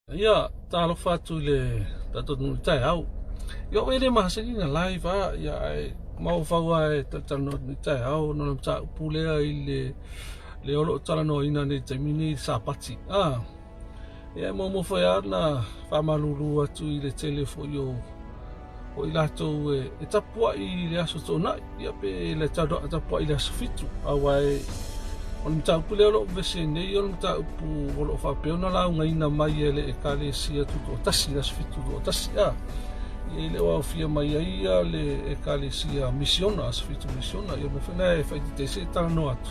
Ia, talofa atu i le tatou atunuu i le taeao. Ia, o e le masani na live a, ia, ae mafaufau lava e talatalanoa atu i le taeao ona o le mataupu lea i le lea o lo o talanoaina nei i le taimi nei i le Sapati. Ah, ia, e muamua foi lava ona faamalulu atu i le tele foi o o i latou e, e tapuai i le aso Toonai, ia pe le tapuai i le aso Fitu, aua e, o le mataupu lea o lo o vevesi ai nei, o le mataupu o lo o faapea ona laugaina mai e le Ekalesia Tutoatasi i le aso Fitu Toatasi, a. Ia e le o aofia mai ai ia le Ekalesia Misiona, aso Fitu Misiona, ia mea foi na e faaitiitia ai se i talanoa atu,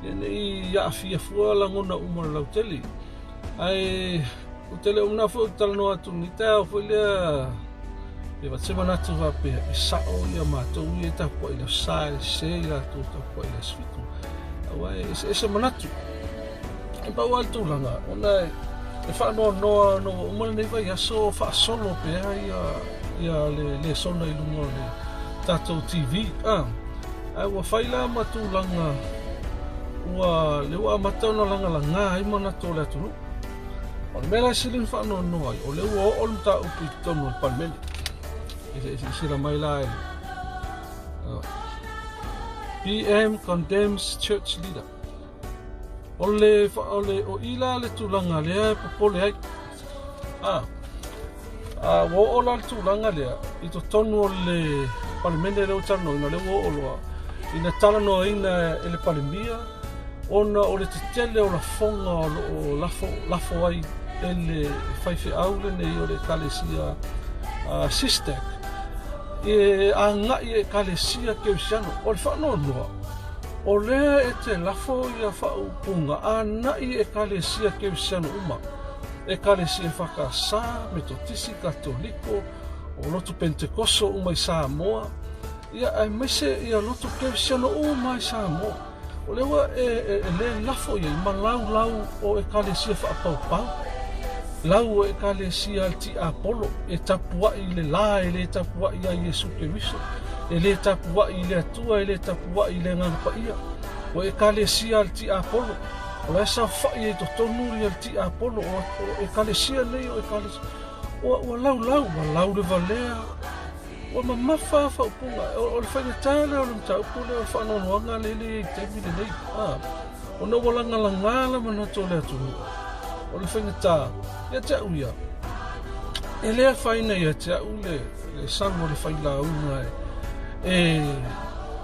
ia ne i aafia fua lagona uma o le lautele. Ae ou te le o manao foi ou te talanoa atu i lenei taeao foi lea e avatu se manatu faapea e sao ia matou ia e tapuai i le aso Sa e sese i latou e tapuai i le aso Fitu. Aua e eseese manatu. E pau lava le tulaga ona e faanoanoa ona ua uma lenei vaiaso o faasolo pea ia ia le lesona i luga o le tatou TV. Ah, ae ua fai la ma tulaga ua lea ua amata ona lagalaga ai manatu o le atunuu. O le mea la e sili ona faanoanoa ai, o lea ua oo le mataupu i totonu o le Palemene. E silasila mai la i PM condemns church leader. O le, o le, o i la le tulaga lea e popole ai. Ah, ah, ua oo la le tulaga lea i totonu o le Palemene lea ua talanoaina, lea ua oo loa ina talanoaina e le Palemia ona o le tetele o lafoga o lo o lafo, lafo ai e le faifeau lenei o le Ekalesia uh, SISTEC e agai e Ekalesia Kerisiano. O le faanoanoa, o lea e te lafo ia faaupuga ana'i Ekalesia Kerisiano uma, Ekalesia EFKS, Metotisi, Katoliko, o Lotu Pentekoso uma i Samoa, ia aemaise ia lotu Kerisiano uma i Samoa. O lea ua e, e, e le lafo i ai ma laulau o Ekalesia faapaupau, lau o Ekalesia a le tiapolo e tapuai i le la e le tapuai ia Iesu Keriso, e le tapuai i le Atua, e le tapuai i le Agaga Paia. O Ekalesia a le tiapolo, o la e saofai ai i totonu ia le tiapolo, o, o Ekalesia nei o Ekalesia, ua, ua laulau, ua lau le valea, Ua mamafa a faaupuga, o le faigata lea o le mataupu lea o le faanoanoaga lea e i ai i le taimi lenei, a, ona ua lagalaga le manatu o le atunuu. O le faigata, ia te au ia, e le afaina ia te au le, le sau o le failauga e, e,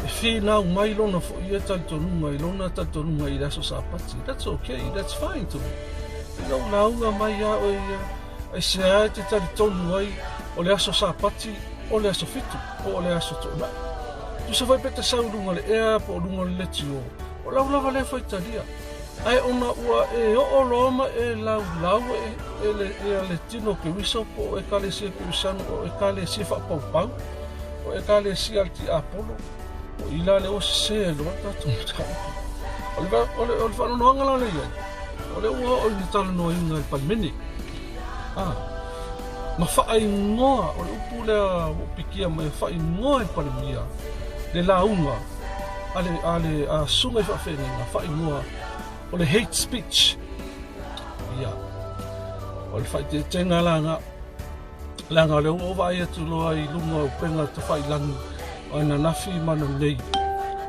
e finau mai lona foi ia talitonuga i lona talitonuga i le aso Sapati. That's okay, that's fine to me. Ina ua lauga mai a oe ia, Aisea e te talitonu ai o le aso Sapati o le aso Fitu po o le aso Toonai? Tusa foi pe te sau i luga o le ea po o luga o le letio, o lau lava lea faitalia. Ae ona ua e oo loa ma e laulau e, e le, e le tino Keriso po o Ekalesia Kerisano o Ekalesia faapaupau, o Ekalesia a le tiapolo, o i la lea ua sese ai loa le tatou mataupu. O le, o le, o le faanoanoaga la lea i ai, o lea ua oo i le talanoaina e le Palemene. Ah, ma faaigoa, o le upu lea ua ou pikia mai, faaigoa e le Palemia le lauga a le, a le a susuga i faafeagaiga, faaigoa o le hate speech. Ia, o le faaeteetega la na, leaga o lea ua ou vaai atu loa i luga o upega tafailangi o ananafi ma ananei,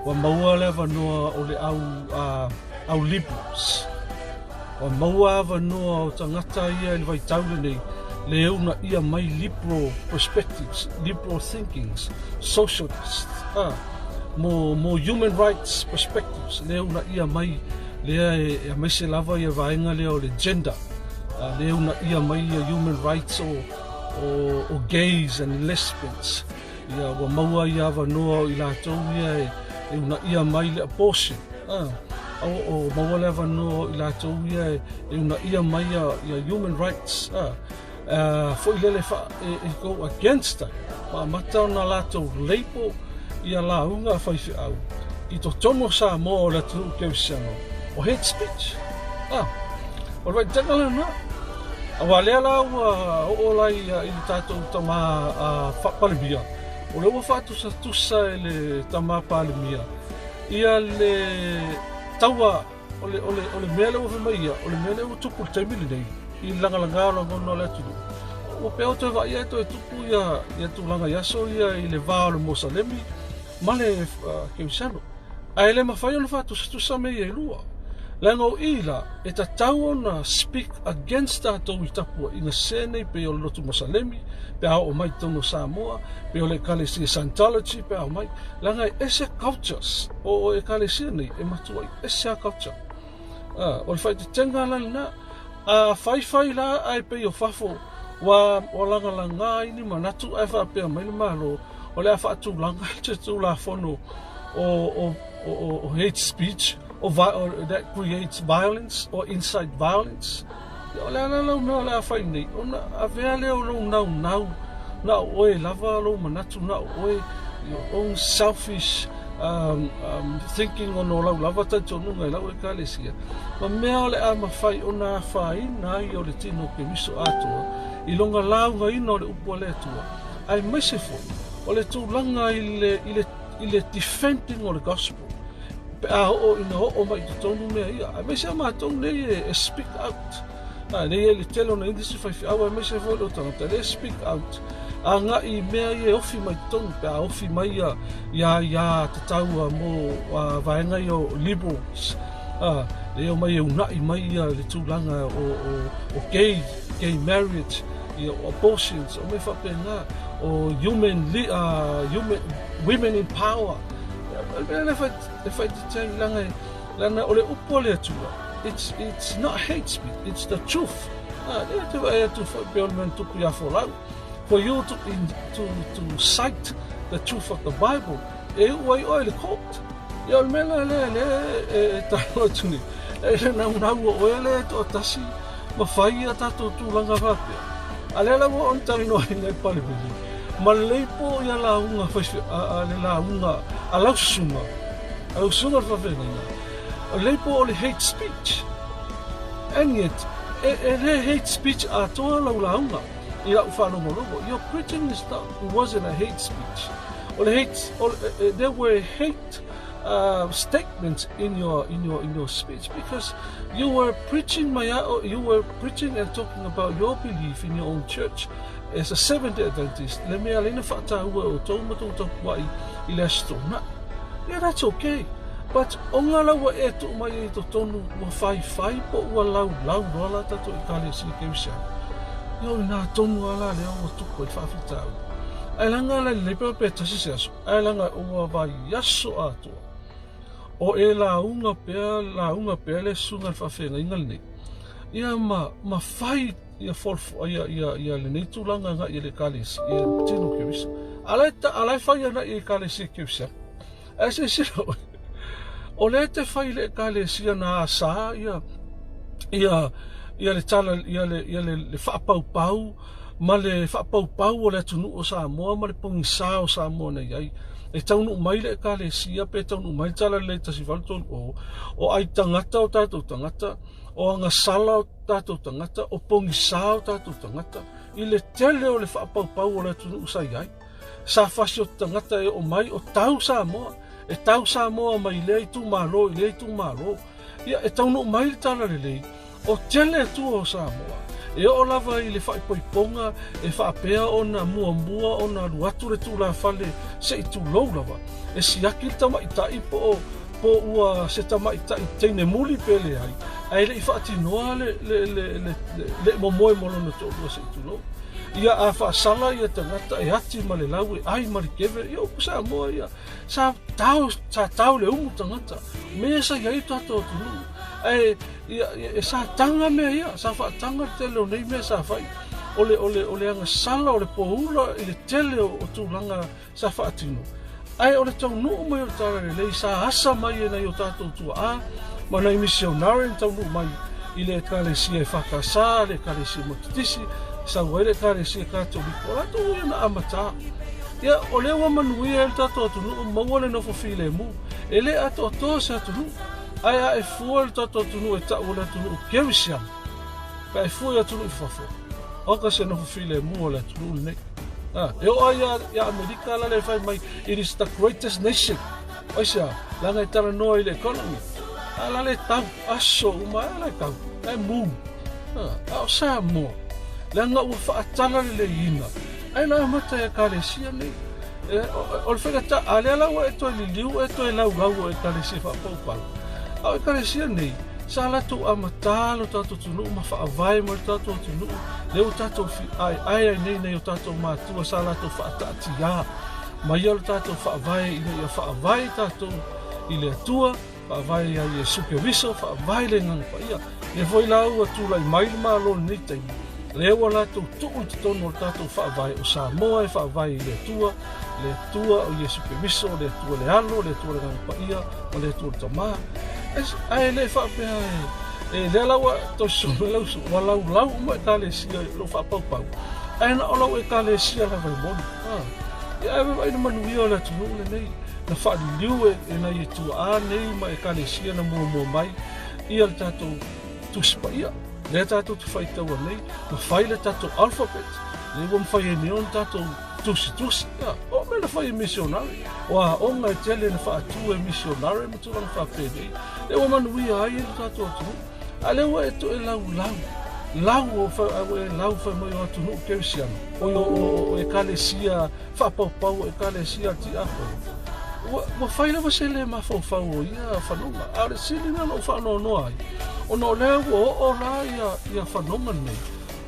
ua maua le avanoa o le au, uh, au liberals. Ua maua avanoa o tagata ia i le vaitau lenei le uunaia mai liberal perspectives, liberal thinkings, socialists, ah, mo, mo human rights perspectives, le uunaia mai lea e, e aemaise lava ia vaega lea o le gender, ah, le uunaia mai ia human rights o, o, o gays and lesbians. Ia, ua maua ia avanoa o i latou ia e, e uunaia mai le abortion. Ah, o, o maua le avanoa o i latou ia e, e uunaia mai ia, ia human rights. Ah, uh, foi lele fa, e, e go against ai. Ma amata ona latou label ia lauga a faifeau i totonu o Samoa o le atunuu kerisiano o hate speech. Ah, o le vaitaga lena. Aua lea la ua oo la i, i le tatou tama uh, Palemia, o lea ua faatusatusa e le tama Palemia ia le taua o le, o le, o le mea lea ua fai mai ia, o le mea lea ua tupu i le taimi lenei. i le lagalaga o lagona o le atunuu, ua pei ua toe vaaia e toe tupu ia, ia tulaga i aso ia i le va o le Mosalemi ma le Kerisiano. Ae le mafai ona faatusatusa mea ia e lua. Leaga o i la, e tatau ona speak against tatou i tapuaiga sese nei pei o le lotu Mosalemi, pe a oo mai i totonu o Samoa, pei o le Ekalesia Scientology pe a oo mai. Leaga e ese cultures o Ekalesia nei, e matuai ese lava culture. O le faaeteetega la lena. A faifai la ae pei o fafo ua lagalaga ai ni manatu ae faapea mai le Malo o le a faatulaga se Tulafono o hate speech o that creates violence or incite violence. O le a la lau mea o le a fai nei? Ona avea lea o lou naunau na o oe lava lou manatu na o oe your own selfish thinking ona o lau lava talitonuga i lau Ekalesia, ma mea o le a mafai ona afaina ai o le tino o Keriso atoa i lona laugaina o le upu a le Atua, aemaise foi o le tulaga i le, i le, i le defending o le gospel pe a oo ina oo mai i totonu mea ia, aemaise a matou nei e speak out. A, nei e le tele ona isi faifeau aemaise foi lou tagata lea e speak out agai i mea ia e ofi mai totonu pe a ofi mai ia ia ia tatau mo vaega ia o liberals e omai e una'i mai ia le tulaga o gay gay marriage ia o abortions o mea faapena o human human women in power o le mea lea e faititia ai leaga leaga o le upu a le Atua it's it's not hate speech it's the truth. Lea te vaai atu foi pei o le mea na tupu iā Folau for you to, in, to, to cite the truth of the Bible e iu ai oe i le court. Ia o le mea la lea lea e talo atu nei e le naunau o oe lea e toatasi ma fai ia tatou tulaga faapea. A lea la ua ona talanoa ai nai Palemene ma lelei po ia lauga fai a le lauga a lau susuga a lau susuga le faafeagaiga o lelei po o le hate speech and yet e le hate speech atoa lau lauga i lau faalogologo. Your preaching is not, it wasn't a hate speech. O le hate, o, there were hate statements in your in your in your speech because you were preaching my you were preaching and talking about your belief in your own church as a Seventh-day Adventist. Le mea lena whaataua o tō matou tapuai i le aso tōna. Yeah, that's okay. But o ngā laua e tu mai i totonu ua whaiwhai po ua lau lau loa la tatou i kalesia Kerisiano. Ia o nā tonu a la lea ua tupu ai whaawhitau. Ai langa la lelei pea pe tasi se aso. Ai langa ua vaiaso atoa. O e lauga pea, lauga pea le susuga le faafeagaiga lenei. Ia ma, ma fai ia folfo, ia, ia, ia lenei tulaga agai i le ekalesia, ia tino Kerisiano. A la e fai agai i ekalesia Kerisiano. Ae silasila oe, o lea e te fai i le Ekalesia na asā ia, ia, ia le tala, ia le, ia le, le faapaupau ma le faapaupau o le atunuu o Samoa ma le pogisā o Samoa na i ai. E taunuu mai le Ekalesia pe taunuu mai le Talalelei 1830, o ai tagata o tatou tagata, o agasala o tatou tagata, o pogisā o tatou tagata, i le tele o le faapaupau o le atunuu sa i ai. Sa fasi o tagata e oo mai, o tau Samoa, e tau Samoa mai lea itumalo i lea itumalo. Ia, e taunuu mai le Talalelei, o tele atua o Samoa. E oo lava i le faaipoipoga e faapea ona muamua ona alu atu le tulafale se i tulou lava, e siaki le tamaitai po o po ua se tamaitai teine muli pe leai, ae le i faatinoa le, le, le, le, le, le momoe mo lona toalua se i tulou. Ia a faasala ia tagata e ati ma le lau e ai ma le keve, ia upu Samoa ia. Sa tau, sa tau le umu tagata. Mea sa iai tatou atunuu. Ae ia, e sa tanga mea ia, sa faatanga le tele o nei mea sa fai. O le, o le, o le agasala, o le poula i le tele o tulaga sa faatino. Ae o le taunuu mai o le Talalelei sa asa mai e nai o tatou tuaa ma nai misionare na taunuu mai i le Ekalesia EFKS, le Ekalesia Metotisi, sau ai le Ekalesia Katoliko, o latou ia na amata. Ia, o lea ua manuia ai le tatou atunuu, maua le nofo filemu. E le atoatoa se atunuu, ae a e fua le tatou atunuu e tau o le atunuu Kerisiano, pe a e fua i atunuu i fafo, aoka se nofo filemu o le atunuu lenei. E oo ai ia Amerika la le fai mai, it is the greatest nation. Aisea, leaga e talanoa i le economy. A la le tau, aso uma, a la e tau, la e mum. A o Samoa, leaga ua faatala leleiina, ae na amata e Ekalesia nei. O le faigata, a lea la ua e toe liliu e toe laulau o Ekalesia faapaupau. A o Ekalesia nei, sa latou amatā lo tatou atunuu ma faavae mai lo tatou atunuu, lea ua tatou fiaeae ai nei nai o tatou matua sa latou faataatiā mai ia lo tatou faavae ina ia faavae tatou i le Atua, faavae ia Iesu Keriso, faavae le Agaga Paia. Lea foi la ua tulai mai le Malo i lenei taimi, lea ua latou tuu i totonu o le tatou faavae o Samoa e faavae i le Atua, le Atua o Iesu Keriso, le Atua le Alo, le Atua le Agaga Paia, ma le Atua le Tama. Ae le faapea e lea la ua toe sue lau uso, ua laulau uma Ekalesia i lou faapaupau, ae na o lau Ekalesia lava e moni. Ia ae vaai le manuia o le atunuu lenei na faaliliu e nai tuaa nei ma Ekalesia na muamua mai ia le tatou Tusi Paia. Lea tatou te faitaua nei, na fai le tatou alphabet, lea ua mafai ai nei ona tatou tusitusi. Ia, o mea na fai e misionare, o aoga e tele na faatu e misionare ma tulaga faapenei, lea ua manuia ai le tatou atunuu. A lea ua e toe laulau, lau o fa, ua e lau fai mai o atunuu kerisiano, o ekalesia faapaupau, o ekalesia tiakono. Ua fai lava se le mafaufau o ia fanoga. A o le sili lena na ou faanoanoa ai, ona o lea ua oo la ia fanoga nei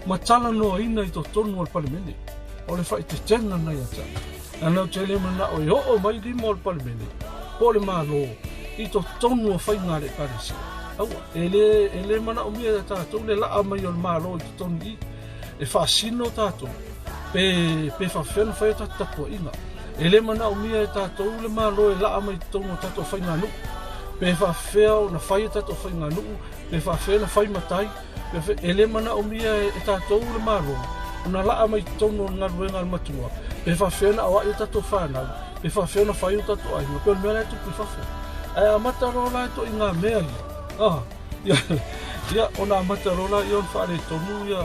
ma talanoaina i totonu o le Palemene. O le faaeteetega lena ia te au. Leaga ou te le manao e oo mai lima o le Palemene po o le Malo i totonu o faiga a le Ekalesia. Aua, e le manaomia e tatou le laa mai o le Malo i totonu i i e faasino tatou pe faapefea ona fai a tatou tapuaiga. E le manaomia e tatou le Malo e laa mai i totonu o tatou faiganuu pe faapefea ona fai a tatou faiganuu, pe faapefea ona fai matai. E le manaomia e tatou le Malo ona laa mai totonu o le galuega a le matua, pe faapefea ona aoai o tatou fanau, pe faapefea ona fai o tatou aiga, pei o le mea la e tupu i fafo. Ae amata loa la ituaiga mea ia, ia, ona amata loa laia ona faaletonu ia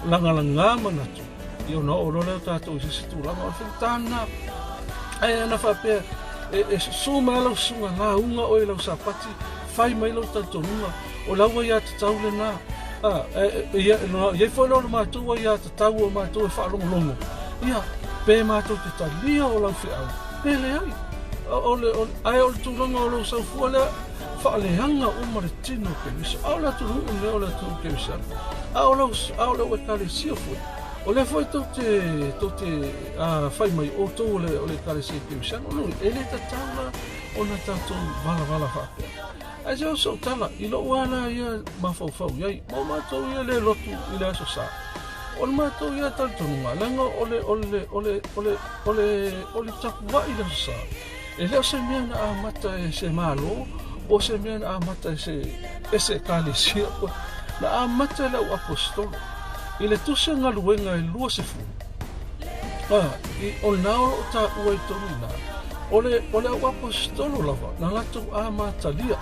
lagalaga manatu, ia ona oo loa lea o tatou i se isi tulaga. O le faigata lena. Ae ana faapea e susu mai lava lau susuga, lauga oe i lau Sapati, fai mai lou talitonuga, O lau aiatatau lena. E i ai foi la o le matou aiatatau o matou e faalogologo, ia, pe matou te talia o lau feau, pe leai. Ae o le tulaga o lou saofua lea, faaleaga uma le tino o Keriso. A o le atunuu lenei o le atunuu kerisiano. A o lau, a o lau ekalesia foi, o lea foi tou te, tou te fai mai outou o le ekalesia kerisiano. E le tatau la ona tatou valavala faapea. Ae se o sou tala, i lou lava la ia mafaufau i ai, ma o matou ia le lotu i le Aso Sa, o le matou ia talitonuga, leaga o le, o le, o le, o le, o le, o le tapuai i le Aso Sa, e le o se mea na amata e se Malo, po o se mea na amata e se, e se Ekalesia, na amata e le au Aposetolo, i le tusi o galuega e 20, o lena o lo o taua i totonu i ina, o le, o le au aposetolo lava na latou amatalia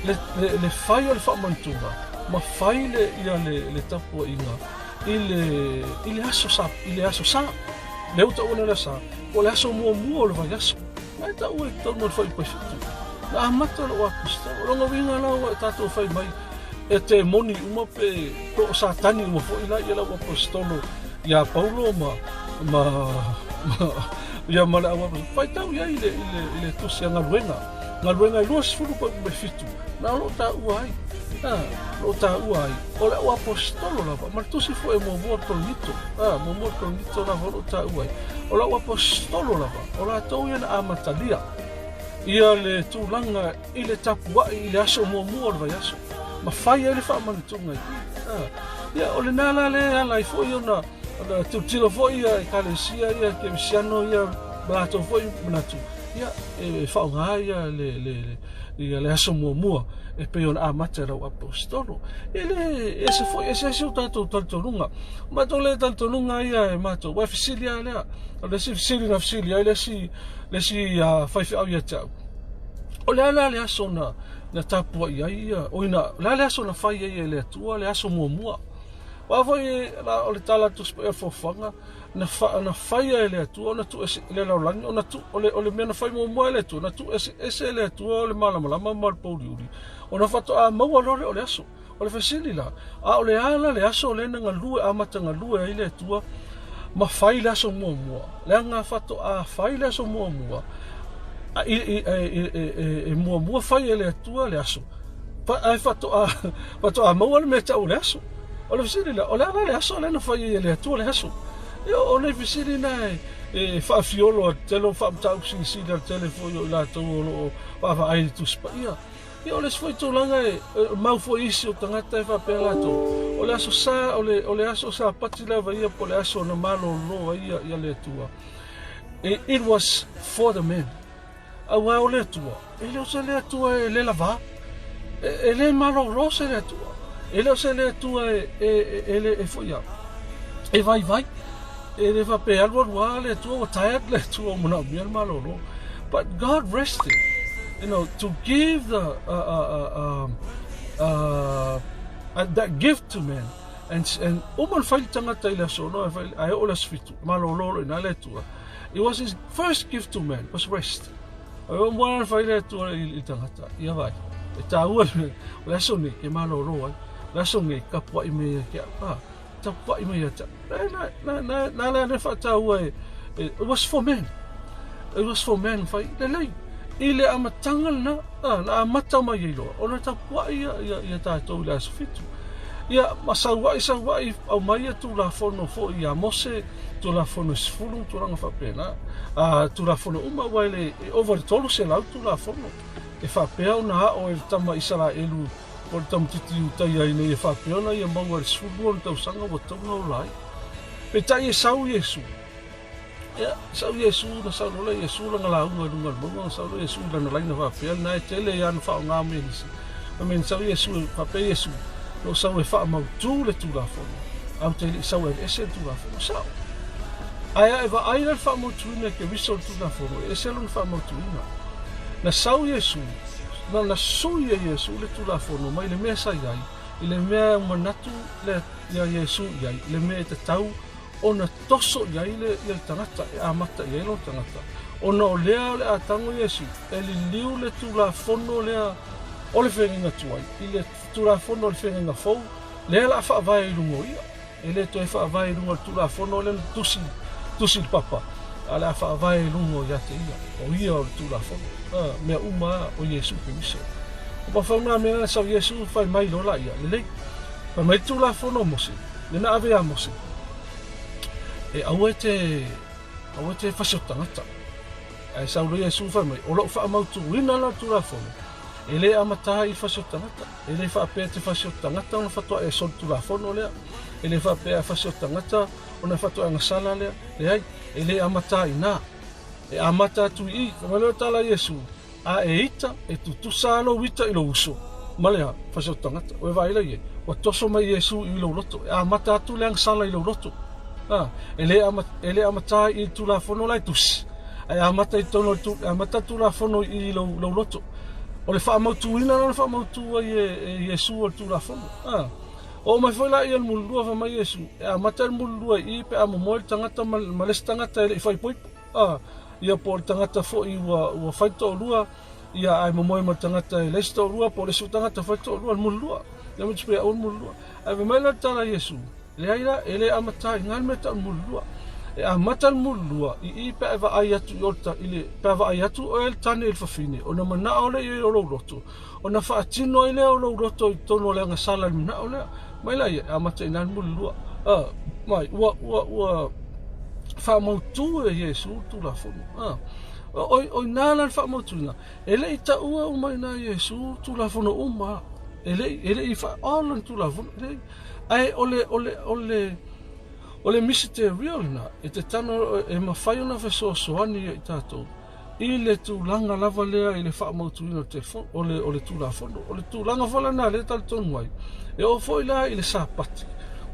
le, le, le fai o le faamantuga ma fai le, ia le, le tapuaiga i le, i le aso sa, i le aso sa. Lea ua taua nei le aso sa, po o le aso muamua o le vaiaso. Na e taua i totonu o le fuaiupu e 7. Na amata lou aposetolo. O lona uiga la ua tatou fai mai, e temoni uma pe po o Satani uma foi la ia lau aposetolo ia Paulo ma ma ma ia ma le au aposetolo. Faitau i ai i le, i le, i le tusi a galuega. Galuega e 20 pa me 7. Na o lo o taua ai. A, lo o taua ai. O le au aposetolo lava, ma le tusi foi e muamua o le Korinito. A, muamua o le Korinito lava o lo o taua ai. O le au aposetolo lava, o latou ia na amatalia ia le tulaga i le tapuai i le aso muamua o le vaiaso ma fai ai le faamanatuga i i. Ia, o lena la lea e ala ai foi ona tilotilo foi ia ekalesia ia kerisiano ia ma latou foi manatu, ia, e faaaoga ia le, le, ia le aso muamua e pei ona amata e lau aposetolo. E le ese foi, eseese o tatou talitonuga. O matou le talitonuga ia e matou, ua e fesili lava lea. O le isi fesili na fesili ai le isi, le isi faifeau ia te au. O le a la le aso na, na tapuai ai ia, oi na, o le a le aso na fai ai e le Atua le aso muamua. Aua foi la, o le tala a le Tusi Paia o le Foafoaga, na, fa, na faia e le Atua ona tuu ese le lalolagi, ona tuu, o le, o le mea na fai muamua e le Atua, na tuu ese, ese e le Atua o le malamalama ma le pouliuli, ona faatoa maua loa lea o le aso. O le fesili la, a o le a la le aso lea na galue amata galue ai le Atua ma fai le aso muamua? Leaga faatoa fai le aso muamua e, e, e, e, e muamua fai e le Atua le aso ae faatoa faatoa maua le mea tau o le aso. O le fesili la, o le a la le aso lea na fai ai e le Atua le aso? Ia, o le fesili na e, e faafiolo a tele o faamataupu silisili a le tele foi o i latou o lo o vaavaai i le Tusi Paia. Ia, o le isi foi tulaga e, e mau foi isi o tagata e faapea latou, o le aso sa, o le, o le aso Sapati lava ia po o le aso na malolo ai ia, ia le Atua. It was for the men. Auā o le Atua, e le o se le Atua e le lavā, e, e le malolo se le Atua, e le o se le Atua e, e, e, e, le, e foi a, e vaivai, e le faapea e alualu lava le Atua, ua tired le Atua ua manaomia le malolo. But God rested, you know, to give the, uh, uh, uh, um, uh, uh, that gift to man. And, and uma na fai le tagata i le aso no, ae oo le aso fitu, malolo lo ina le Atua. It was his first gift to man, was rest. O mua na fai le Atua i le tagata, ia vai. E tāua le, o le aso nei, ke malolo ai. O le aso nei, kapuaʻi mai ia ke au. Ah, tapuaʻi mai ia te au. Na, na, na, na lea ne whaataua e, e, it was for men. It was for men whai, lelei. I le amataga lena, ah, na amata mai ai loa, ona tapuaʻi ia, ia, ia tātou i le aso fitu. Ia, ma sauaʻi, sauaʻi, aumai ia Tulafono foi ia Mose, Tulafono e sefulu ma tulaga faapena. A, Tulafono uma aua e le, e ova i le 300 Tulafono e faapea ona ao e le tama Isaraelu o le tamaitiiti Iutaia ina ia faapea ona ia maua i le 12 ona tausaga ua tatau ona ola ai. Peitai e sau Iesu. Ia, sau Iesu, na sau loa Iesu lana lauga i luga o le mauga, na sau loa Iesu i lana laina faapea, lena e tele ia na faaaoga mai e nisi. Fai mai na sau Iesu, faapea Iesu, na ou sau e faamautū le Tulafono, ae ou te le i sau e aveese le Tulafono. Sao. Ae a e vaai la i le faamautuina e Keriso o le Tulafono, e ese lona faamautuina. Na sau Iesu, na, na sui e Iesu le Tulafono mai le mea sa i ai, i le mea e manatu le, ia Iesu i ai, i le mea e tatau ona toso i ai le, ia le tagata, e amata i ai lona tagata. Ona o lea o le a tago Iesu, e liliu le Tulafono lea o le Feagaiga Tuai i le Tulafono o le Feagaiga Fou, lea o le a faavae i luga o ia. E le toe faavae i luga o le Tulafono lea na tusi, tusi i le papa, a o le a faavae i luga o ia te ia, o ia o le Tulafono. A, mea uma lava o Iesu Keriso. O mafauna mea na sau Iesu fai mai loa laia, lelei. Fai mai le Tulafono o Mose, lea na ave ia Mose, e aua e te, aua e te fasi o tagata. Ae sau loa Iesu fai mai, o lou faamautuina la o le Tulafono, e le amata ai i le fasi o tagata. E le faapea te fasi o tagata ona faatoa e solitulafono lea. E le faapea a fasi o tagata ona faatoa e agasala lea. Leai, e le amata ai i ina. E amata atu i i. Fai mai loa le tala a Iesu, A e ita, e tutusa lava lou ita i lou uso, ma le a? Fasi o tagata. Ua e vaai la i ai? Ua toso mai Iesu i lou loto. E amata atu le agasala i lou loto. A, e le ama, e le amata ai i le Tulafono la e tusi, ae amata i totonu o le, e amata le Tulafono i lou, lou loto. O le faamautuina la na faamautu ai e, e Iesu o le Tulafono. A, oo mai foi laia i le mulilua, fai mai Iesu, e amata le mulilua i i pe a momoe le tagata ma, ma le isi tagata e le i faaipoipo. A, ia po o le tagata foi ua, ua fai toalua, ia ae momoe ma le tagata e leai se toalua, po o le isi tagata fai toalua, le mulilua. Ia ma te aua le mulilua. Ae fai mai la le tala a Iesu, leai la, e le amata ai i ina le mea tau le mulilua. E amata le mulilua i i pe a e vaai atu i o le, i le, pe a vaai atu oe le tane i le fafine, ona manao lea i ai o lou loto, ona faatino ai lea o lou loto i totonu o le agasala i le manao lea. Mai la ia, e amata i ina le mulilua. A, mai, ua, ua, ua faamautu e Iesu le Tulafono. A, o, o ina la le faamautuina, e le i taua uma i ina Iesu le Tulafono uma. E le, e le i faaola le Tulafono. E le, ae o le, o le, o le, o le misiterio lena, e te tano, e mafai ona fesoasoani ia i tatou i le tulaga lava lea i le faamautuina o le telefoni, o le, o le Tulafono. O le tulaga foi lena lea e talitonu ai, e oo foi la i le Sapati,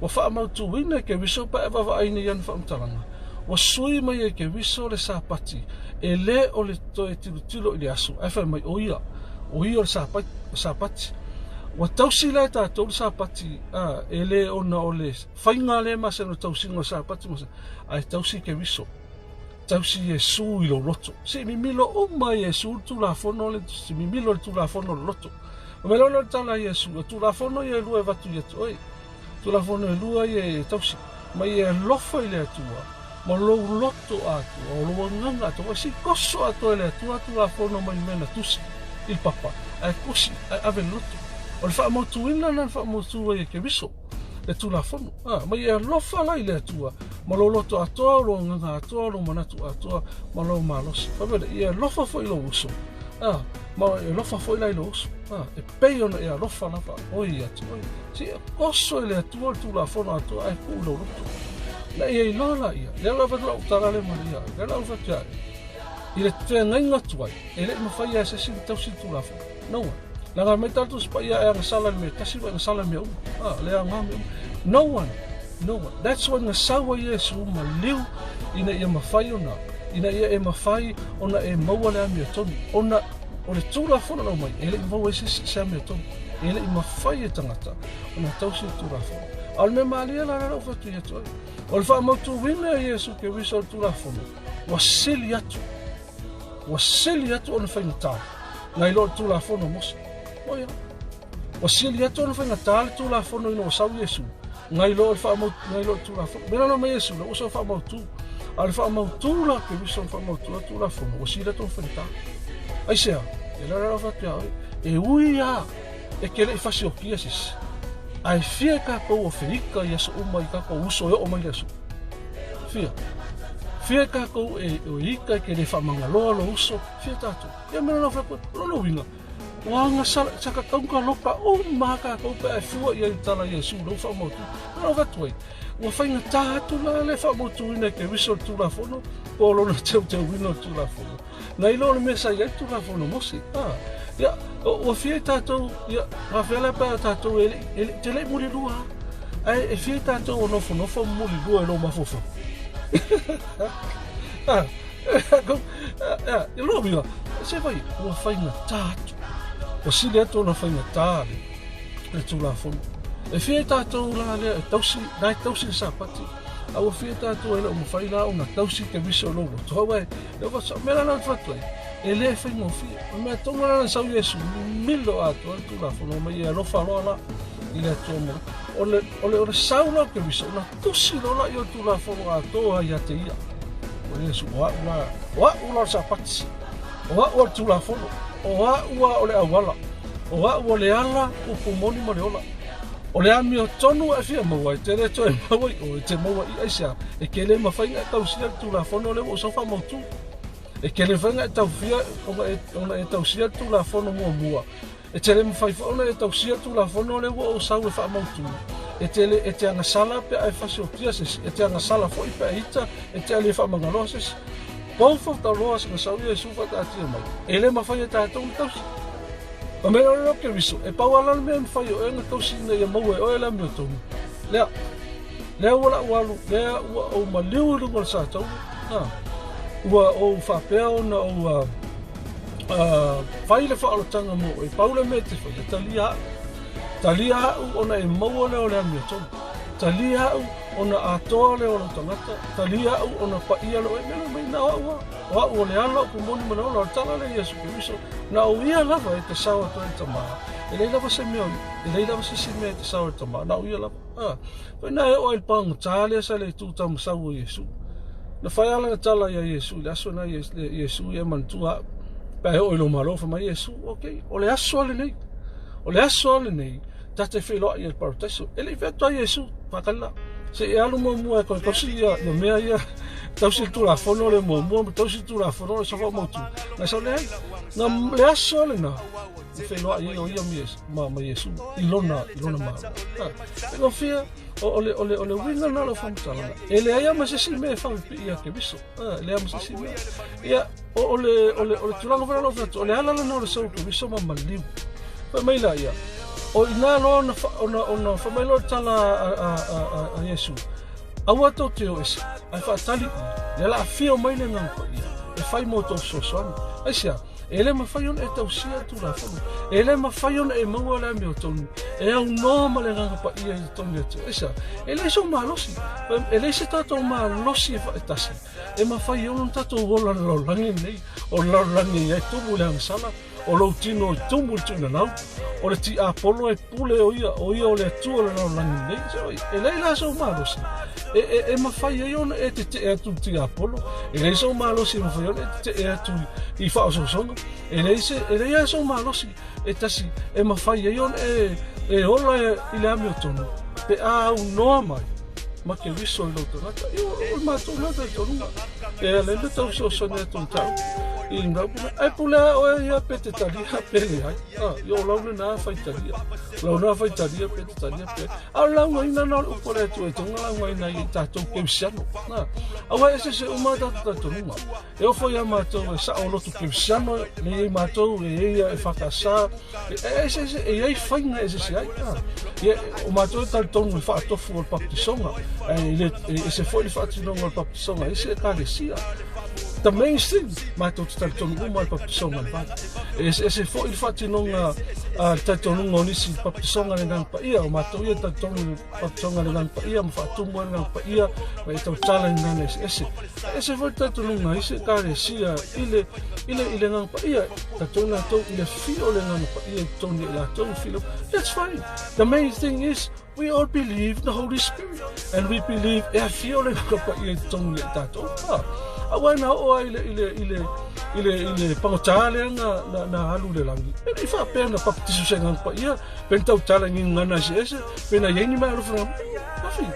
ua faamautuina e Keriso pe a e vaavaai nei i ana faamatalaga, ua sui mai e Keriso le Sapati, e le o le toe tilotilo i le aso, ae fai mai, o ia, o ia o le Sapati, Sapati. Ua tausi la e tatou le Sapati, a, e le ona o le faiga lea e masani o le tausiga o le Sapati, ae tausi Keriso. Tausi Iesu i lou loto. Se i mimilo uma Iesu le Tulafono le, se mimilo le Tulafono le loto. O mea lona tala a Iesu, o Tulafono ia e lua e avatu ia te oe. Tulafono e lua ia e tausi. Ma ia alofa i le Atua, ma lou loto atoa, o lou agaga atoa. Ua si koso atoa e le Atua Tulafono mai le mea na tusi i le papa, ae kosi, ae ave i le loto. O le faamautuina lena na faamautu ai e Keriso le Tulafono. A, ma ia alofa la i le Atua, ma lou loto atoa, o lou agaga atoa, o lou manatu atoa, ma lou malosi. Faapea lea, ia alofa foi i lou uso. A, ma e alofa foi la i lou uso. A, e pei ona e alofa lava oe ia te oe. Se e koso e le Atua le Tulafono atoa ae tuu i lou loto. Na ia iloa la ia, lea lava lau tala le malia, lea lau fatu ia, i le feagaiga tuai, e le i mafai e se isi ona tausi le Tulafono. No one. Leaga mai tatou si paia e agasala i le mea tasi ua e agasala i le mea uma. Ah, le aoga mea uma. No one. No one. That's why na sau ai Iesu maliu ina ia mafai ona, ina ia e mafai ona e maua le amiotonu. Ona o le Tulafono na aumai, e le i maua ai se isi se amiotonu. E le i mafai e tagata ona tausi le Tulafono. A o le mea malie la lea ua fai atu ia te oe. O le faamautuina e Iesu Keriso o le Tulafono, ua sili atu, ua sili atu ona faigata nai lo le Tulafono a Mose. Oia. Ua sili atu ona faigata le Tulafono ina ua sau Iesu, nai lo le faamau, nai lo le Tulafono. Mea la mai Iesu, la ua sau faamautu. A o le faamautu la Keriso na faamautu le Tulafono, ua sili atu ona faigata. Aisea? E la la fatu ia oe. E ui a e ke le i fasiokia se isi. Ae fia kākou o feika i aso uma i kākou uso e oo mai le aso. Fia. Fia kākou e o ika e ke le whamangaloa lo uso. Fia tātou. Ia mea la whai koe. Lo lo winga. Ua agasala, sa ka tauka loka uma kākou pe a e fua i ai i tala Iesu lou faamautu. Na lau atu ai, ua faigata atu la le faamautuina e Keriso le Tulafono, po o lona teuteuina o le Tulafono. Nai lo le mea sa i ai le Tulafono Mose. Ah, ia, ua fia i tātou, ia, ngā la pe a tātou e, e, te lei mulilua. Ae e fia i tātou o nofonofo mulilua e lou mafaufau. ah, E loa uiga, se fai, ua faigata atu. Ua sili atu ona faigata le, le Tulafono. E fia i tātou la lea e tausi, la e tausi le Sapati, a ua fia tātou e le o mafai la ona tausi ke viso o lou loto. Hau e, e wa sa, mea la la te ai, e le faigofie. O mea tonu la na sau Iesu, milo atoa le Tulafono mai e alofa loa la i le Atua mo. O le, o le, o le sau la o ke viso, ona tusi loa la i o le Tulafono atoa ia te ia. O Iesu, o a'u la, o a'u la o le Sapati, o a'u o le Tulafono, o a'u a o le auala, o a'u o le ala, upu moni ma le ola. O le amiotonu e fia maua e te le toe maua i oe, e te maua i aisea, e ke le mafai ona e tausia le Tulafono lea ua ou sau faamautu. E ke le mafai ona e taufia, ona e tausia le Tulafono muamua, E te le mafai foi ona e tausia le Tulafono lea ua ou sau e faamautu. E te le, e te agasala pe a e fasiotia se isi, e te agasala foi pe a ita, e te a le faamagaloa se isi. Both of the laws na sau Iesu faataatia mai, e le mafai e tatou ona tausi. O mea o Keriso, e pau lava le mea e mafai e oe ona tausi ina ia maua e oe le amiotonu. Lea, lea ua lau alu, lea ua ou maliu i luga o le satauro, ha, ua ou faapea ona ou uh, uh, fai le faaolataga mo oe, pau le mea e te faia, talia au. Talia au ona e maua lea o le amiotonu. Talia au ona atoa lea o lou tagata. Talia au ona paia lea oe. Mea mai na o au a. O au o le ala o pumoni ma le ola. O le tala lea Iesu Keriso. Na o ia lava e te sao atu ai le tama. E leai lava se mea, e leai lava se isi mea e te sao ai le tama. Na o ia lava. Ah. Foi na e oo ai le pagota lea sa le tu tamasau o Iesu. Na fai ala na tala ia Iesu i le aso na Iesu ia manatua au. Pe a e oo i lou malo fai mai Iesu, okay, o le aso a lenei. O le aso a lenei, ta te feiloai i le parataiso. E le i fai atu ai Iesu, whakalila. Se e alu muamua e koe tausi ia, ia mea ia, tausi le Tulafono le muamua, ma tausi le Tulafono le sofa mautu. Na sau leai, na le aso lena, i feiloai ai o ia ma, ma Iesu i lona, i lona malo. Ha, e ngofia, o, o, le, o, le, o le uiga na lau faamatalaga. E leai lava ma se isi mea e faapipii ia Keriso. Ha, e leai ma se isi mea. Ia, o, o, le, o, le, o le tulaga foi lena o fai atu, o le ala lena o le sau o Keriso ma maliu. Fai mai la ia, o ina loa ona, ona, ona fai mai loa le tala a, a, a, a, a Iesu, aua tou te o ese, ae faatali i, lea la afio mai le Agaga Paia, e fai mo tou fesoasoani. Aisea? E le mafai ona e tausia le Tulafono. E le mafai ona e maua le amiotonu. E aunoa ma le Agaga Paia i totonu ia te oe. Aisea? E leai sou malosi. E leai se tatou malosi e faatasi e mafai ai ona tatou ola i le lalolagi lenei. O le lalolagi e i ai tumu i le agasala. o lou tino i tumu i le tuinanau, o le tiapolo e pule o ia, o ia o le Atua o le lalolagi nei. So, e leai la sou malosi e, e, e mafai ai ona e tetee atu i le tiapolo, e leai sou malosi e mafai ona e tetee atu i, i faaosoosoga, e leai, se, e leai lava sou malosi e tasi e mafai ai ona e, e ola e, i le amiotonu pe a aunoa mai ma Keriso i lou tagata. I o, o le matou lea talitonuga. E ala ai le tau fesoasoani atu i tau i ngau pule. Ai pule a oe ia pe te talia pe leai. Ah, i o lau lena fai talia. Lau na fai talia pe te talia pe. A o lau ngai na na o le upu a le Atua e tonga lau ngai na i tatou Kerisiano. Na. Aua e eseese uma tatou talitonuga. E ofo ia matou e sao lotu Kerisiano, le iai matou e ia e whakasa, e eseese, e iai whainga eseese ai. Ah. Ia, o matou e talitonu i whaatofu o le baptisonga, e, le, e ese foi le whaatinonga o le baptisonga, ese ekalesia. The main thing, matou te talitonu uma i le baptisonga le vai. E eseese foi le whaatinonga a le talitonuga o nisi i le baptisonga le Agaga Paia, o matou ia e talitonu i le baptisonga le Agaga Paia, ma faatumu ai le Agaga Paia, ma e tautala i gagana eseese. E ese foi le talitonuga i isi ekalesia i le, i le, i le Agaga Paia, talitonu latou i le fio o le Agaga Paia i totonu i latou filo. That's fine. The main thing is we all believe in the Holy Spirit and we believe e afio le Agaga Paia i totonu i tatou. Ha. Aua na oo ai i le, i le, i le, i le, i le pagotā lea na, na, na alu i le lagi. E le i faapea na papatiso se Agaga Paia, pe na tautala i gagana eseese, pe na iai ni mea alofa na, nothing.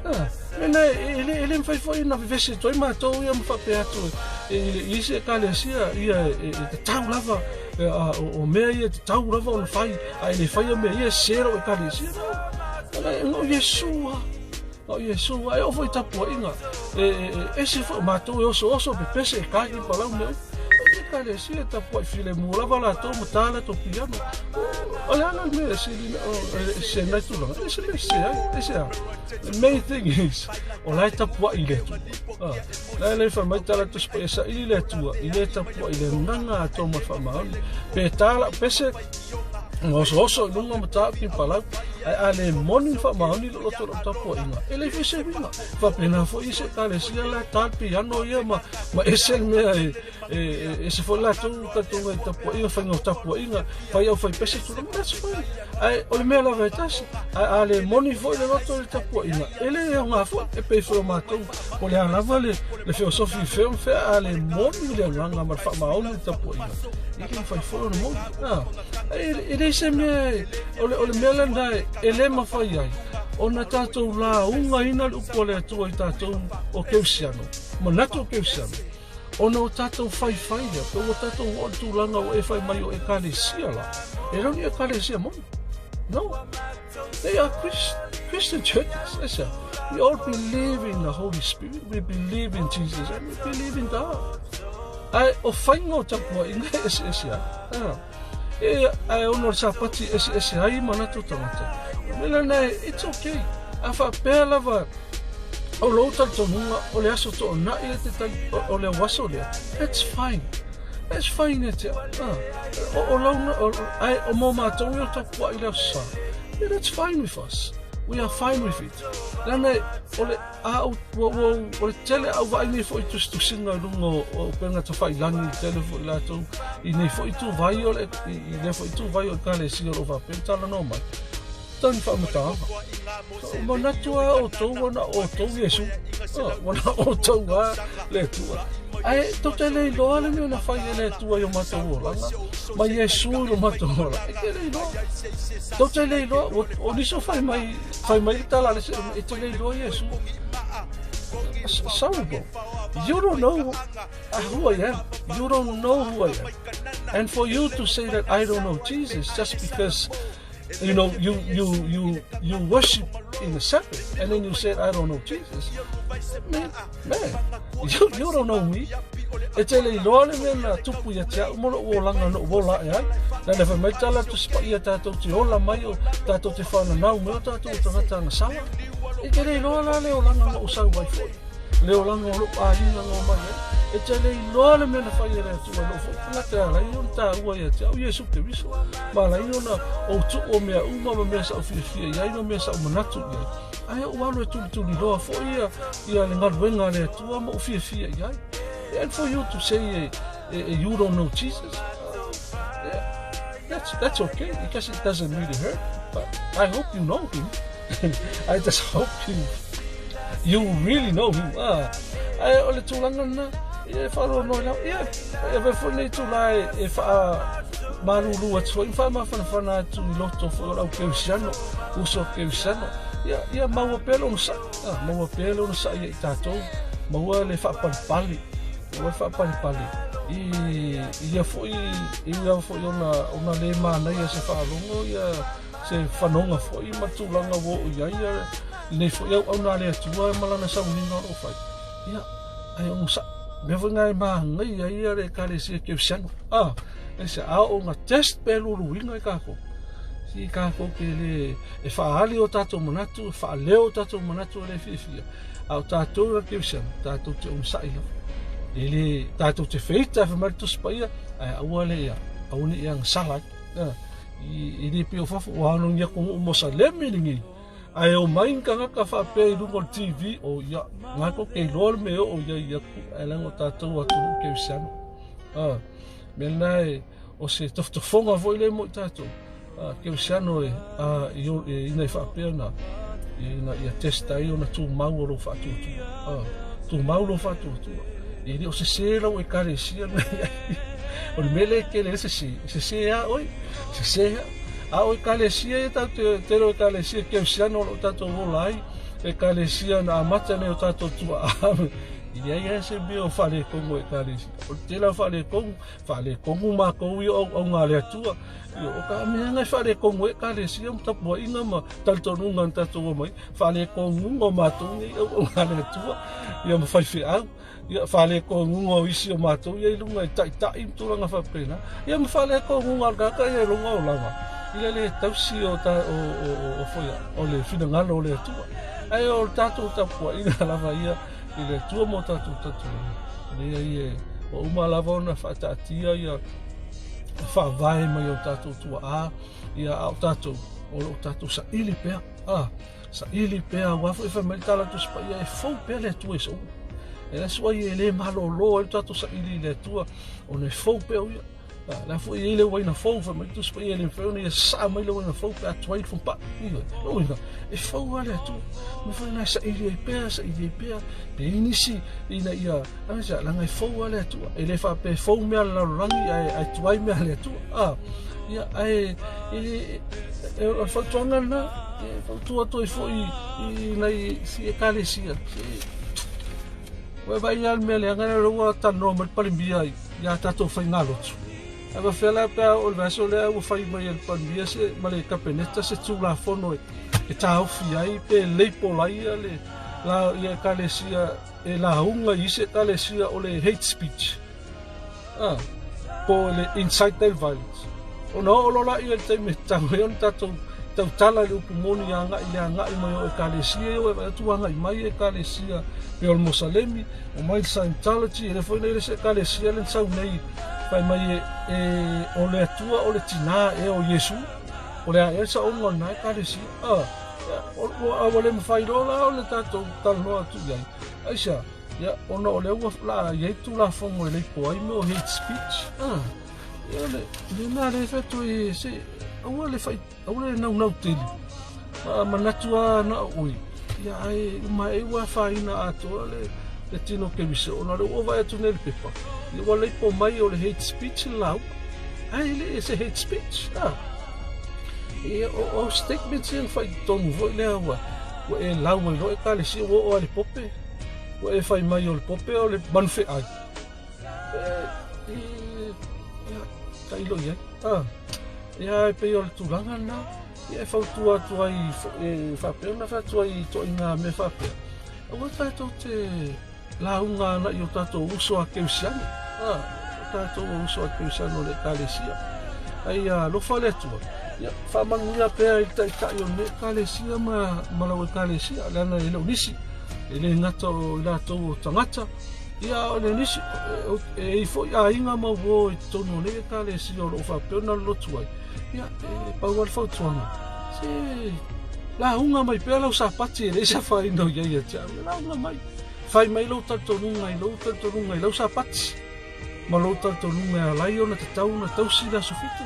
Ha. Mena e, e, e le mafai foi na vevesi atu ai matou ia ma faapea atu e, i, i isi ekalesia ia e, e tatau lava e, a, o, o mea ia e tatau lava ona fai a e le faia mea ia e sē lou ekalesia. No. E, o Iesu a. O Iesu a e oo foi i tapuaiga e, e, e ese foi o matou e osooso pepese e kagi palau mea uma. E ekalesia e tapuai filemu lava latou ma tā latou piano. O, o le a la le mea e sili o, e sē nai tulaga. E se mea sē ai, e se a. The main thing is, o la e tapuai i le Atua. Ah, la e le whai mai tala tusi pa e saili le Atua, i le tapuai i le nganga a tō mai whaamaoni. Pe tāla, pese, oso oso i lunga ma tāu ki palau, ai a le moni whaamaoni lo loto lo tapuainga. E le whai se winga. Whapena fo i se kalesia la tā piano ia ma, ma ese le mea e, E, e, ese foi latou talitonuga i tapuaiga, faiga o tapuaiga, fai au fai pese tulaga, that's fine. Ae o le mea lava e tasi, ae a le moni foi le loto i le tapuaiga, e le aoga foi, e pei foi o matou, po o le a lava le, le feosofi i fea ma fea, a le moni le agaga ma le faamaoni i le tapuaiga, e le mafai foi ona moni. Ah, e, e leai se mea, e, o le, o le mea lena e, e le mafai ai, ona tatou laugaina le upu a le Atua i tatou o Kerisiano, manatu o Kerisiano, Ona o tatou whaiwhai lea, pe ua tatou oo i le tulaga ua e whai mai o ekalesia la, e le o ni ekalesia moni. No. They are Christ, Christian churches. Listen, we all believe in the Holy Spirit, we believe in Jesus, and we believe in God. Ae o whainga o tapuaiga e eseese ai. Ah. E, ae ono le Sapati e eseese ai manatu o tagata. O mea lena e, it's okay. A faapea lava, o lou talitonuga, o le aso toonai e te tali, o, o le aso lea, that's fine. That's fine e te au. Ah. O, o lau, o, ae, o mo matou e o tapuai le aso sa. Yeah, that's fine with us. We are fine with it. Lana, o le, A ua, ua, o le tele au vaai nei foi tusitusiga i luga o, o upega tafailangi, i tele foi latou i nei foi ituvai o le, i, i lea foi ituvai o ekalesia o lo o faapea ona talanoa mai. Tau ni faamatalaga. So, manatu lava outou ua na o outou Iesu. Ah, ua na o outou lava le Atua. Ae tou te le iloa le mea na fai e le Atua i o matou olaga, ma Iesu i lo matou olaga. E te le iloa. Tou te le iloa, o nisi o fai mai, Fai mai le tala a le se, e te le iloa Iesu. Sorry bro, you don't know who I am. You don't know who I am. And for you to say that I don't know Jesus just because you know you you you you worship in the Sabbath and then you said I don't know Jesus. Man, man, you, you don't know me. E te le iloa le mea na tupu ia te au mo lou olaga na ou ola ae ai. Na le fai mai tala Tusi Paia tatou te ola mai o tatou te whananau me o tatou o tagata agasala. E te le iloa la le olaga na ou sau ai foi. Le olaga o lou aiga na omai ai. E te le iloa le mea na fai e le Atua i lou foi tagata e ala ai ona taua ia te au Iesu Keriso. Ma ala ai ona ou tuu o mea uma ma mea sa ou fiafia i ai ma mea sa ou manatu i ai. Ae ou alu e tulituliloa foi ia, ia le galuega a le Atua ma ou fiafia i ai. And for you to say eh, eh, you don't know Jesus, That's, that's okay because it doesn't really hurt. But I hope you know him. I just hope you you really know him. Ah, ai o le tulaga lena, ia e faaloaloa i lau, ia, e avea foi lenei itulā e faamalulu atu foi ma faamafanafana atu i loto foi o le au kerisiano, uso kerisiano. Ia, ia maua pea le onosai, ah, maua pea le onosai ia i tatou, maua le faapalipali, maua le faapalipali i ia foi, i ia foi ona, ona le manaia se faalogo ia se fanoga foi ma tulaga ua oo i ai lenei foi auauna a le Atua ma lana sauniga o lo o fai. Ia, ae onosai. Mea foi na e māngai ai ia le Ekalesia Kerisiano. Ah, e se a oo na test pe luluina i kākou. Si kākou ke le e faaali o tātou manatu, e faaleo o tātou manatu o le fiafia. A o tātou na Kerisiano, tātou te onosai lava. E le tātou te feita e whamari Tusi Paia, ae aua le ia, aua ne i agasala ai. Ah, i le pei o fafo, ua ano ni atunuu Mosalemi lenei. Ae omai ni tagata faapea i luga o le TV, o ia, na kou te iloa le mea e oo i ai i atu, ae leaga o tatou atunuu kerisiano. Ah, mea lena e, o se tofotofoga foi lea mo i tatou, ah, kerisiano e, ah, i, e, ina i faapea na, ina ia test ai ona tumau o lou faatuatua. Ah, tumau lou faatuatua. E le o sese lau ekalesia na i ai. O le mea lea e tele ai le sese, e sese lava oe, sese lava. A o ekalesia ia tatou te tele o ekalesia kerisiano o lo o tatou ola ai, ekalesia na amata nei o tatou tuaa, e leai lava se mea o faaletonu o ekalesia. O le tele o faaletonu, faaletonu matou ia o auauna a le Atua. Ia, o ka mea na e faaletonu ai ekalesia ma tapuaiga ma talitonuga na tatou omai, faaletonuga o matou nei auauna a le Atua, ia ma faifeau. Ia, faaletonuga o isi o matou ia i luga i taitai ma tulaga faapena. Ia ma faaletonuga o le tagata ia i lona olaga, i le le tausi o, ta, o, o, o, o, foi, o le finagalo o le Atua. Ae o le tatou tapuaiga lava ia i le Atua mo tatou tatuaina. Leai e, ua uma lava ona faataatia ia faavae mai o tatou tuaa, ia a o tatou, o lo o tatou saili pea. Ah, Saili pea, aua foi fai mai le tala Tusi Paia, e fou pea le Atua i se umi. E le aso ai e le malōlō ai le tatou saili i le Atua, ona e fou pea o ia. La foi e i le uaina fou, fai mai le Tusi Paia, e le mafai ona ia sasaa mai le uaina fou pe a tuai le fompa'i. Ioe, lona uiga, e fou lava le Atua. Mea foi lena e saili ai pea, saili ai pea, pe i ai nisi ina ia, aisea, leaga e fou lava le Atua. E le faapea e fou mea a le lalolagi ae tuai mea a le Atua. A, ia, ae, e, e, o le fautuaga lena, e fautua atu ai foi i nai si ekalesia. Si, ua e vaai lava le mea leaga lea ua talanoa mai le Palemia i a tatou faigalotu. Ae faapefea la pe a oo i le vaiaso lea ua fai mai e le Palemia se, ma le Kapeneta se Tulafono e taofi ai pe label ai ia le la ia ekalesia e lauga i isi ekalesia o le hate speech. Ah, po o le incite ai le violence. Ona oo loa lea i le taimi e tatau ai ona tatou tautala i le upu moni i agai le agai mai o ekalesia ia ua e vaai atu ua agai mai ekalesia pei o le Mosalemi, omai le Scientology, e le foi nei le isi ekalesia lea na sau nei fai mai e, e o le Atua o le tinā ea o Iesu. O le a ea le saoga o lena ekalesia. Ah, ua, ua le mafai loa la ona tatou talanoa atu i ai. Aisea? Ia, ona o lea ua la i ai Tulafono e leipo ai mea o hate speech. Ah, ia le, lena le fai atu e se, aua le fai, aua le naunau tele. Ma manatu lava na o oe, ia ae uma e ua afaina atoa le, le tino keriso, ona o lea ua vaai atu nei i le pepa, ia ua leipo mai o le hate speech le lauga. Ae le e se hate speech. Ah. Ia, o, o statements ia na fai i totonu foi lea ua, ua e lau ai loa ekalesia ua oo lava i le pope. Ua e fai mai o le pope o le manu feai. E, e, ia, tailo i ai. Ah, ia, e pei o le tulaga lena. Ia, e fautua atu ai, e faapea ona fai atu ai i ituaiga mea faapea. Aua tatou te lauga ana i o tatou uso a kerisiano. Ah, o tatou o uso a kerisiano o le ekalesia. Ai alofa le Atua, ia, faamanuia pea i le taitai o lenei ekalesia ma, ma lau ekalesia, leaga e le o nisi. E le gata o i latou o tagata, ia o le nisi, e i foi aiga ma uo i totonu o nei ekalesia o lo o faapea ona lolotu ai, ia, e pau lava le fautuaga, se lauga mai pea lau sapati e leai se afaina o i ai ia te au, ia lauga mai, fai mai lou talitonuga i lou talitonuga i lau sapati. ma lou talitonuga e ala ai ona tatau ona tausi le aso fitu,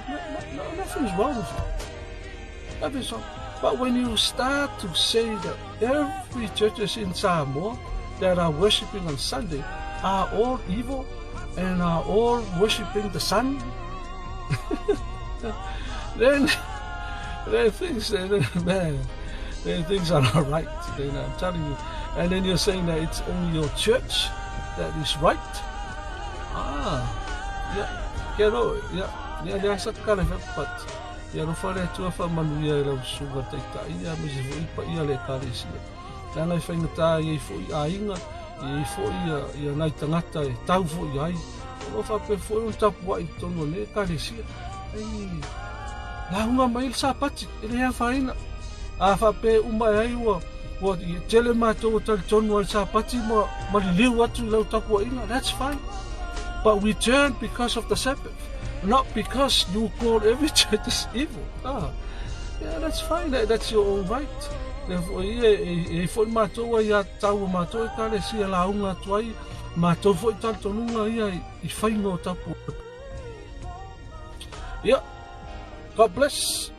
no, nothing is wrong with it. Nothing is wrong. But when you start to say that every churches in Samoa that are worshiping on Sunday are all evil and are all worshiping the sun, then then things then, man, then things are not right. Then I'm telling you. And then you're saying that it's only your church that is right. Ah, yeah, yeah, no, yeah, yeah, yeah, sa kale but ia alofa le Atua faamanuia i lau susuga taitai ia aemaise foi i paia le ekalesia. Leaga e faigata i ai foi aiga, i ai foi ia, ia nai tagata e tau foi ai. O lo o faapea foi ona tapuai i totonu o lenei ekalesia. Ai, lauga mai le Sapati, e le afaina. A faapea uma e ai ua, ua tele matou o talitonu ai le Sapati ma, ma liliu atu i lau tapuaiga, that's fine. But we turn because of the Sabbath, not because you call every church is evil. Ah, yeah, that's fine. That's your own right. Lea foi e, e, e foi matou ai a tau o matou ekalesia lauga atu ai, matou foi talitonuga ia i, i faiga o tapu. Yeah. God bless.